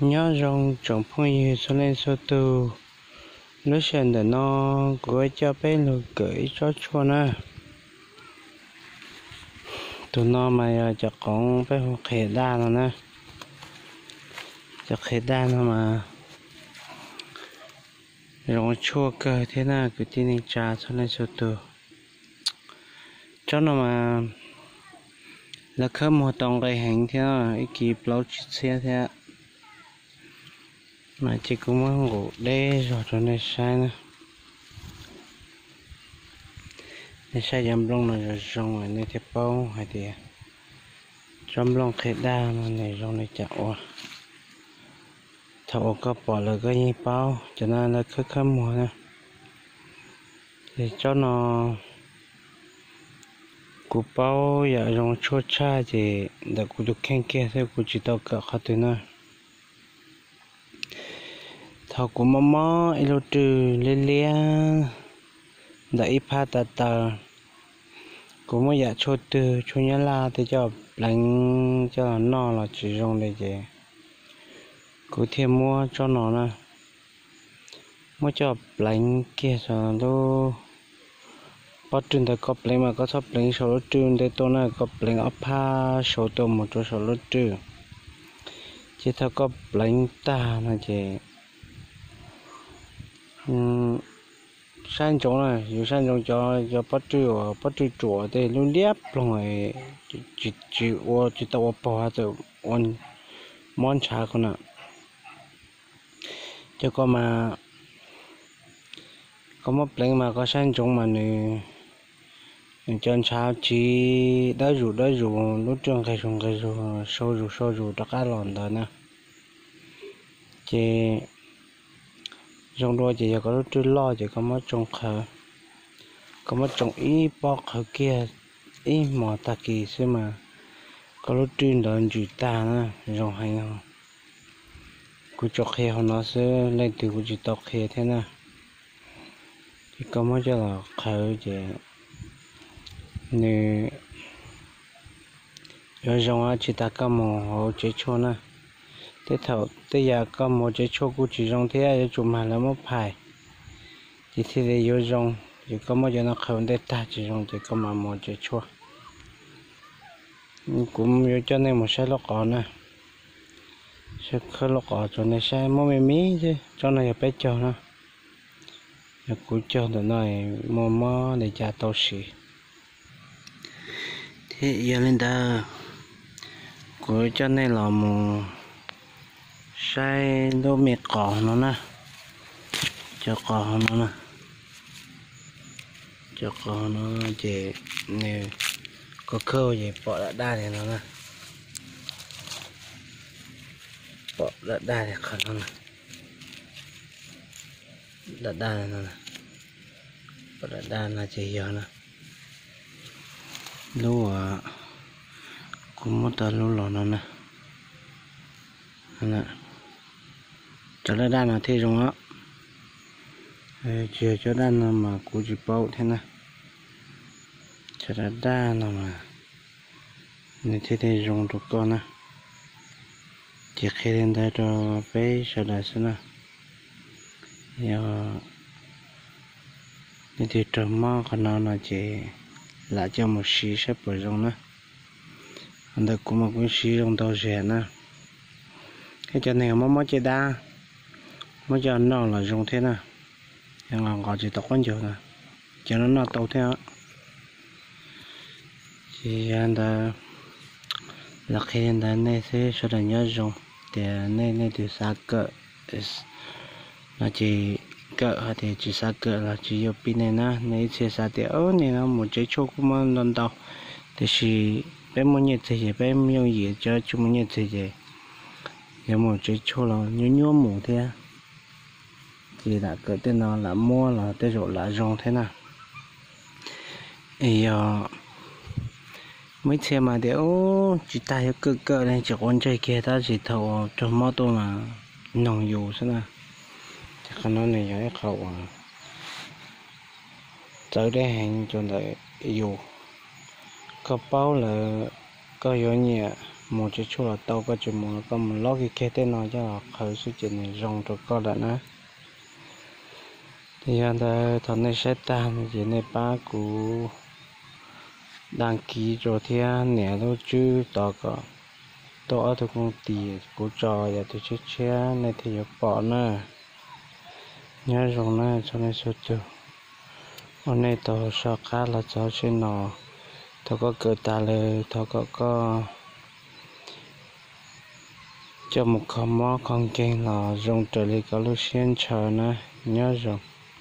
Nyob zoo tsoom phooj ywg txhua leej txhua tus, lub sij hawm ntawm no kuv yuav coj peb lug kawm ib tsob tshuaj na. Tus no mas yog cov qoov peb hu qhiav daj no na. Cov qhiav daj no mas zoo tshuaj kawg thiab na kwv tij neej tsa txhua leej txhua tus. Tsob no mas lawv khawb muag tau nqi heev thiab, ib kis plaub tsib txhiab thiab. Mas ces kuv muab nqus deb zog rau nej saib na. Nej saib cov nplooj no zoo zoo nej thiaj paub hais tias tsob nplooj qhiav daj no nws zoo li cas ua. Thaum uas koj pom lawm koj yeej paub, cov no lawv khawb khawb muag na. Ces tsob no kuv paub yam zoo tshuaj tshaj ces ntawm kuv tus kheej kiag xwb, kuv tsis tau kawm qhov twg na. Thaum kuv mob mob ib lub rwj liab liab ntawm ib phab taw taw, kuv muab yam tshuaj twg, tshuaj nyab laj tej coj pleev coj los noj los tsis zoo li ces kuv thiaj muab tsob no na, muab coj pleev kiag saum lub pob rwj ntawd. Koj pleev mas koj txhob pleev saum lub rwj nte tuaj na, koj pleev ob phab saud tuaj mus rau saum lub rwj. Ces thaum koj pleev tag no ces saib ntsoov na, yus saib ntsoov cov, cov pob rwj uas pob rwj tsuam tej lub liab ploog, tsis ua, tsis tau ua paug, txawm ua mob ntshav ko na. Cov ko mas koj muab pleev mas koj saib ntsoov mas nws, nws cov ntshav tsiv dawb zus dawb zus, lub rwj nqes zus nqes zus, sau zus sau zus rov qab los ntawd na. Ces zoo dua ces yog koj lub rwj loj ces koj muab tsoo qhawv, koj muab tsoo ib pob qhawv kiag ib hmos tag kis xwb mas koj lub rwj ntawd ntsws tag na, zoo heev. Kuv tsuas qhia hauv no xwb, leej twg kuv tsis tau qhia thiab na. Ces koj muab coj los qhawv ces nws yuav zoo tsis tas koj mus hauv tsev tshuaj na. Tej thaum tej yam koj mus tsev tshuaj kuj tsis zoo thiab, yuav tsum mag lawv muab phais ces thiaj li yuav zoo. Ces koj muab cov no qhawv ntej tag tsis zoo ces koj mam mus tsev tshuaj. Kuv yuav coj nej mus saib lub qos na, saib khawb lub qos rau nej saib, muab me me xwb, tsob no yog peb caug na, yog kuv caug ntawm no muaj mob li cas tau siv. Thiab yog li ntawd, kuv coj nej los mus saib lub me qos no na, cov qos no na, cov qos no ces nws, koj khawb ces pom daj daj li no na, pom daj daj li qhov no na, daj daj no, pom daj daj no ces yog na, lub uas kuv muab tau lub los no na. Cov daj daj no thiaj zoo os. Tsis yog cov daj no mas kuv tsis paub thiab na. Cov daj daj no mas nws thiaj li zoo rau koj na. Ces qhia li ntawd rau peb sawv daws xwb na. Yog leej twg raug mob qhov no no ces lam coj mus siv saib puas zoo na. Qhov ntawm kuv mas kuv siv zoo ntau zog na. Thiab cov neeg mob mob caj dab, muab coj noj los zoo thiab na. Nqos nqos tsis tau qaub ncaug na, cov no noj tau thiab. Ces yog ntawd, los qhia li ntawd nej xwb, sawv daws nyob zoo. Tias nej leej twg xav kawm no ces kawm, hos tias tsis xav kawm los tsis yuav pib nej na. Nej ib txhia xav tias nej no mus tsev tshuaj kuj muaj ntau ntau, tiam sis peb muaj nyiaj txiag ces peb yooj yim, cov tsis muaj nyiaj txiag ces yuav mus tsev tshuaj los nyuaj nyuaj mus thiab. Ces lam kawm tej no lam muab los tej zaum lam zoo thiab na. Es yog muaj ib txhia mas tias tsis tas yuav kawm kawm li, tsis quav ntsej kiag, tab sis thaum uas raug mob tuaj mas noog yus xwb na. Ces qhov no nws yog ib qho uas txawv deb heev rau ntawm yus. Koj paub lawm, koj yuav nyiam mus tsev tshuaj los tau, koj tsis mus los koj mus lob kiag kiag tej no coj los qhwv xwb ces nws zoo rau koj lawm na. Ces yog ntawd thaum nej saib tag no ces nej pab kuv đăng ký rau thiab nias lub tswb tod kom tuaj ob tug kooj tis kuv tso yam twg tshiab tshiab nej thiaj yuav pom na. Nyob zoo na txhua leej txhua tug, ua nej tau soj qab los txog seb no, thaum koj kawm tas lawm thov kom koj coj mus kho mob kho nkeeg los zoo raws li koj lub siab ntshaw na. Nyob zoo.